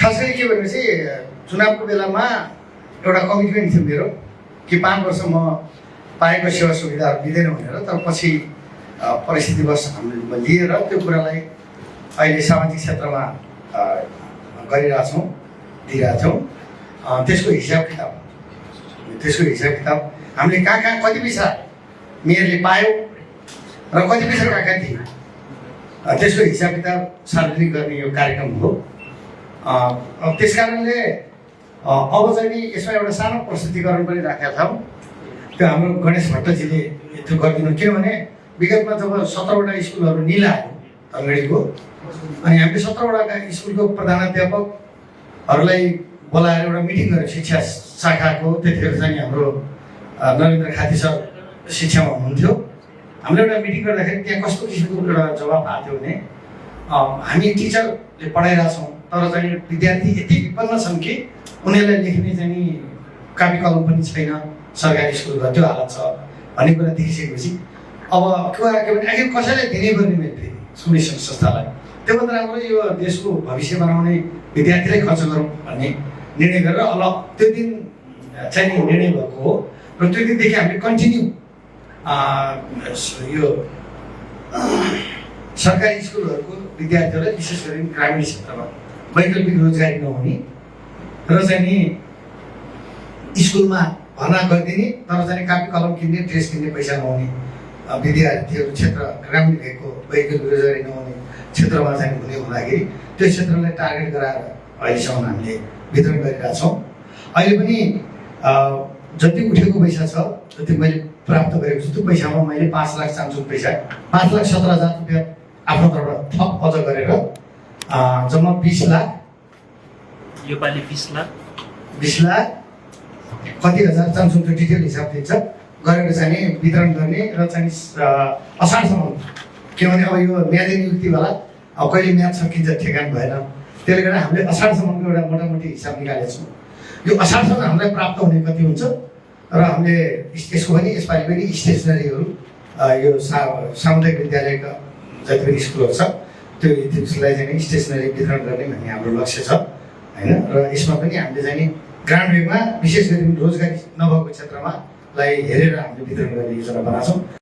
खास गरी के भनेपछि चुनावको बेलामा एउटा कमिटमेन्ट थियो मेरो कि 5 वर्ष म पाएको सेवा सुविधाहरू दिँदैन भनेर। तर पछि परिस्थितिवश हामीले लिएर त्यो कुरालाई अहिले सामाजिक क्षेत्रमा गरिरहेछौँ, दिइरहेछौँ। त्यसको हिसाब किताब हामीले कहाँ कति पैसा मेयरले पायो र कति पैसा कहाँ दियो, त्यसको हिसाब किताब सार्वजनिक गर्ने यो कार्यक्रम हो। त्यस कारणले अब चाहिँ यसमा एउटा सानो प्रस्तुतिकरण पनि राखेका छौँ। त्यो हाम्रो गणेश भट्टजीले त्यो गरिदिनु, किनभने विगतमा जब 17वटा स्कुलहरू निलायो अङ्ग्रेजीको, अनि हामीले 17वटा स्कुलको प्रधानाध्यापकहरूलाई बोलाएर एउटा मिटिङ गरेर शिक्षा शाखाको, त्यतिखेर चाहिँ हाम्रो नरेन्द्र खाती सर शिक्षामा हुनुहुन्थ्यो। हामीले एउटा मिटिङ गर्दाखेरि त्यहाँ कस्तो किसिमको एउटा जवाब आएको थियो भने हामी टिचरले पढाइरहेछौँ तर चाहिँ विद्यार्थी यति विपन्न छन् कि उनीहरूलाई लेख्ने चाहिँ कापी कलम पनि छैन, सरकारी स्कुलमा त्यो हालत छ भन्ने कुरा देखिसकेपछि अब के भने आखिर कसैलाई दिने गर्ने फेरि कुनै संस्थालाई, त्योभन्दा राम्रो यो देशको भविष्य बनाउने विद्यार्थीलाई खर्च गरौँ भन्ने निर्णय गरेर त्यो दिन चाहिँ निर्णय भएको हो। र त्यो दिनदेखि हामीले कन्टिन्यू यो सरकारी स्कुलहरूको विद्यार्थीहरूलाई विशेष गरी ग्रामीण क्षेत्रमा वैकल्पिक रोजगारी नहुने र चाहिँ नि स्कुलमा भर्ना गरिदिने तर चाहिँ कापी कलम किन्ने, ड्रेस किन्ने पैसा नहुने विद्यार्थीहरू क्षेत्र, ग्रामीण भएको वैकल्पिक रोजगारी नहुने क्षेत्रमा चाहिँ हुने हुँदाखेरि त्यो क्षेत्रलाई टार्गेट गराएर अहिलेसम्म हामीले वितरण गरिरहेछौँ। अहिले पनि जति उठेको पैसा छ जति मैले प्राप्त गरेको छु त्यो पैसामा मैले 5 लाख चान्छु पैसा 5,17,000 रुपियाँ आफ्नो तर्फबाट थप अझ गरेर जम्मा 20 लाख, यो पालि 20 लाख कति हजार चान्छु त्यो डिटेल हिसाब दिन्छ गरेर चाहिँ वितरण गर्ने र चाहिँ असारसम्म, किनभने अब यो म्यादे नियुक्तिवाला अब कहिले म्याद सकिन्छ ठेगान भएन, त्यसले गर्दा हामीले असारसम्मको एउटा मोटामोटी हिसाब निकालेका छौँ। यो असारसम्म हामीलाई प्राप्त हुने कति हुन्छ र हामीले यसको पनि यसपालि पनि स्टेसनरीहरू यो सामुदायिक विद्यालयका जति पनि स्कुलहरू छ त्यसलाई चाहिँ स्टेसनरी वितरण गर्ने भन्ने हाम्रो लक्ष्य छ होइन। र यसमा पनि हामीले चाहिँ ग्रामीण भेगमा विशेष गरी रोजगारी नभएको क्षेत्रमालाई हेरेर हामीले वितरण गर्ने योजना बनाएको छौँ।